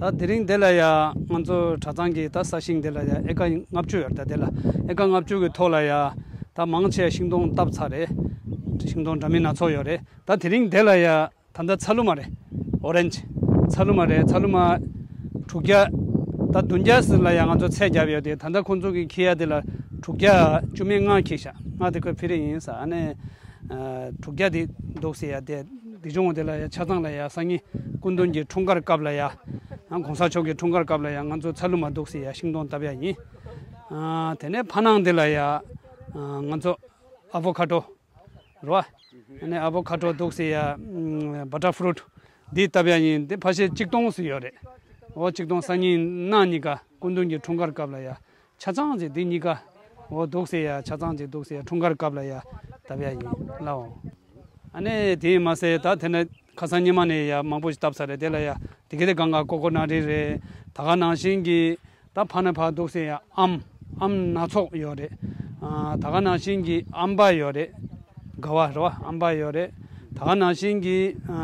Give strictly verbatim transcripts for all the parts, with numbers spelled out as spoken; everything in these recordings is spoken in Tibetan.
ད་དེ་རིང་དེ་ལ་ཡ་ང་ཚོ་གྲྭ་ཚང་གི་ད་ས་ཞིང་དེ་ལ་ཡ་ཨེ་ཀ་ལྔ་བཅུ་ཡོད་རེད། ད་དེ་ལ་ཨེ་ཀ་ལྔ་བཅུ་གི་ཐོག་ལ་ཡ་ད་མང་ཆེ་ཤིང་སྡོང་བཏབ་ཚར་རེད། ཤིང་སྡོང་འདྲ་མིན་སྣ་ཚོགས་ཡོད་རེད། ད་དེ་རིང་དེ་ལ་ཡ་ད་ལྟ་ཚ་ལུ་མ་རེད། ཨོ་རེན་ཇི། ཚ་ལུ་མ་རེད། ཚ་ལུ་མ་དྲུག་བརྒྱ། ད་བདུན་བརྒྱ་ཟིན་ལ་ཡ་ང་ཚོ་ཚད་བརྒྱབ་ཡོད་དེ། ད་ལྟ་ཁོང་ཚོ་གི་ཁྱེར་ཡ་དེ་ལ་དྲུག་བརྒྱ་བཅུ་མེད་ལྔ་ཁྱེར་ཤག་ང་དེ་ཁོས་ཕི་རེ་ཡིན་ས། ཨ་ནི་དྲུག་བརྒྱ་དེ་འདུག་ཟེར་ཡ་དེ། དེ་བྱུང་བ་དེ་ལ་ཡ་ཆ་ཚང་ལ་ཡ་སང་ཉིན་སྐུ་མདུན་གྱི་འཁྲུངས་སྐར་སྐབས་ལ་ཡ། ཨ་གོང་ས་མཆོག་གི་འཁྲུངས་སྐར་སྐབས་ལ་ཡ་ང་ཚོ་ཚ་ལུ་མ་འདུག་ཟེར་ཡ་ཤིང་སྡོང་བཏབ་ཡ་ཡིན། ཨ་དེ་ནས་ཕ་ནང་དེ་ལ་ཡ་ཨ་ང་ཚོ་ཨ་བོ་ཁ་ཏྲོ་རེད་བ། ཨ་ནི་ཨ་བོ་ཁ་ཏྲོ་འདུག་ཟེར་ཡ་ཨ་བ་ཊར་ཕུ་རུ་ཊི་འདི་བཏབ་ཡ་ཡིན། དེ་ཕལ་ཆེར་གཅིག་སྟོང་ཙམ་ཡོད་རེད། འོ་གཅིག་སྟོང་སང་ཉིན་གནངས་ཉིན་ཀ་སྐུ་མདུན་གྱི་འཁྲུངས་སྐར་སྐབས་ལ་ཡ། ཆ་ཚང་ཅིག་འདི་གཉིས་ཀ་འོ་འདུག་ཟེར་ཡ། ཆ་ཚང་ཅིག་འདུག་ཟེར་ཡ། འཁྲུངས་སྐར་སྐབས་ལ་ཡ་བཏབ་ཡ་ཡིན་ལའོ། ཨ་ནི་དེ་མ་ཟད་ད་དེ་ནས་ཁ་སང་ཉི་མ་ནས་ཡ་མང་པོ་ཞིག་བཏབ་ཚར་རེད། དེ་ལ་ཡ་དེ་ག་དེ་གང་ག་ཀོ་ཀོ་ནཊ་རེད། ད་ག་ནང་བཞིན་གྱི་ད་ཕ་ནས་ཕར་འདུག་ཟེར་ཡ་ཨམ། ཨམ་སྣ་ཚོགས་ཡོད་རེད། ཨ་ད་ག་ནང་བཞིན་གྱི་ཨམ་པ་ཡོད་རེད། ག་བ་རེད་བ། ཨམ་པ་ཡོད་རེད། ད་ག་ནང་བཞིན་གྱི་ཨ་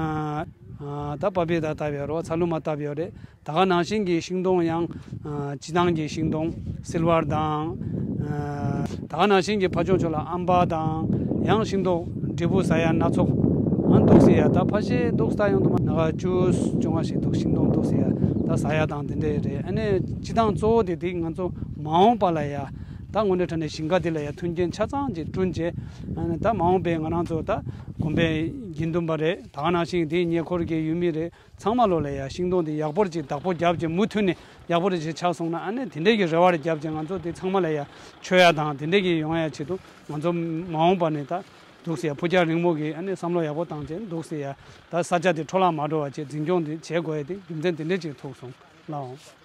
ཨ་ད་པ་པི་ཏ་བཏབ་ཡོད་རེད་བ། ཚ་ལུ་མ་བཏབ་ཡོད་རེད། ད་ག་ནང་བཞིན་གྱི་ཤིང་སྡོང་ཡང་ཨ་སྤྱིར་བཏང་གི་ཤིང་སྡོང་སིལ་ཝར་དང་། ཨ་ད་ག་ནང་བཞིན་གྱི་ཕར་ཕྱོགས་ཕྱོགས་ལ་ཨམ་པ་དང་ཡང་ཤིང་སྡོང་འབྲས་བུ་ཟ་ཡ་སྣ་ཚོགས་ཨ་འདུག་ཟེར་ཡ། ད་ཕལ་ཆེར་འདུག་ཟེར་ཡོང་དུ་མ་ན་ག་བཅུ་བཅོ་ལྔ་ཞིག་འདུག་ཤིང་སྡོང་འདུག་ཟེར་ཡ། ད་ཟ་ཡ་དང་དེ་འདྲས་རེད། ཨ་ནི་སྤྱིར་བཏང་གཙོ་བོ་དེ་དེ་ང་ཚོ་མ་འོངས་པ་ལ་ཡ་ད་དངོས་གནས་དྲང་གནས་ཞིང་ཁ་དེ་ལ་ཡ་མཐུན་རྐྱེན་ཆ་ཚང་ཅིག་བསྐྲུན་བྱས། ཨ་ནི་ད་མ་འོངས་པའི་ང་རང་ཚོ་ད་དགོན་པའི་དགེ་འདུན་པ་རེད། ད་ག་ནང་བཞིན་དེའི་ཉེ་འཁོར་གྱི་ཡུལ་མི་རེད། ཚང་མ་ལོ་ལ་ཡ་ཤིང་སྡོང་དེ་ཡག་པོ་ཅིག་བདག་པོ་བརྒྱབ་ཅིག་མུ་མཐུད་ནས་ཡག་པོ་རེ་ཅིག་ཆགས་སོང་ན། ཨ་ནི་དེ་འདྲས་ཀྱི་རེ་བ་རེ་བརྒྱབ་ཅིག་ང་ཚོ་དེ་ཚང་མ་ལ་ཡ་མཆོད་ཡ་དང་དེ་འདྲས་ཀྱི་ཡོང་ཡ་ཆེད་དུ་ང་ཚོ་མ་འོངས་པ་ནས་ད་འདུག་ཟེར་ཡ་ཕུགས་རྒྱང་རིང་མོ་གི་ཨ་ནི་བསམ་བློ་ཡག་པོ་བཏང་བྱས་འདུག་ཟེར་ཡ། ད་ས་ཆ་དེ་འཕྲོ་བརླག་མ་འགྲོ་བ་བྱས་འཛིན་སྐྱོང་དེ་བྱེད་དགོས་ཡ་དེ་རྒྱུ་མཚན་དེ་འདྲས་ཅིག་ཐུག་སོང་ལགས།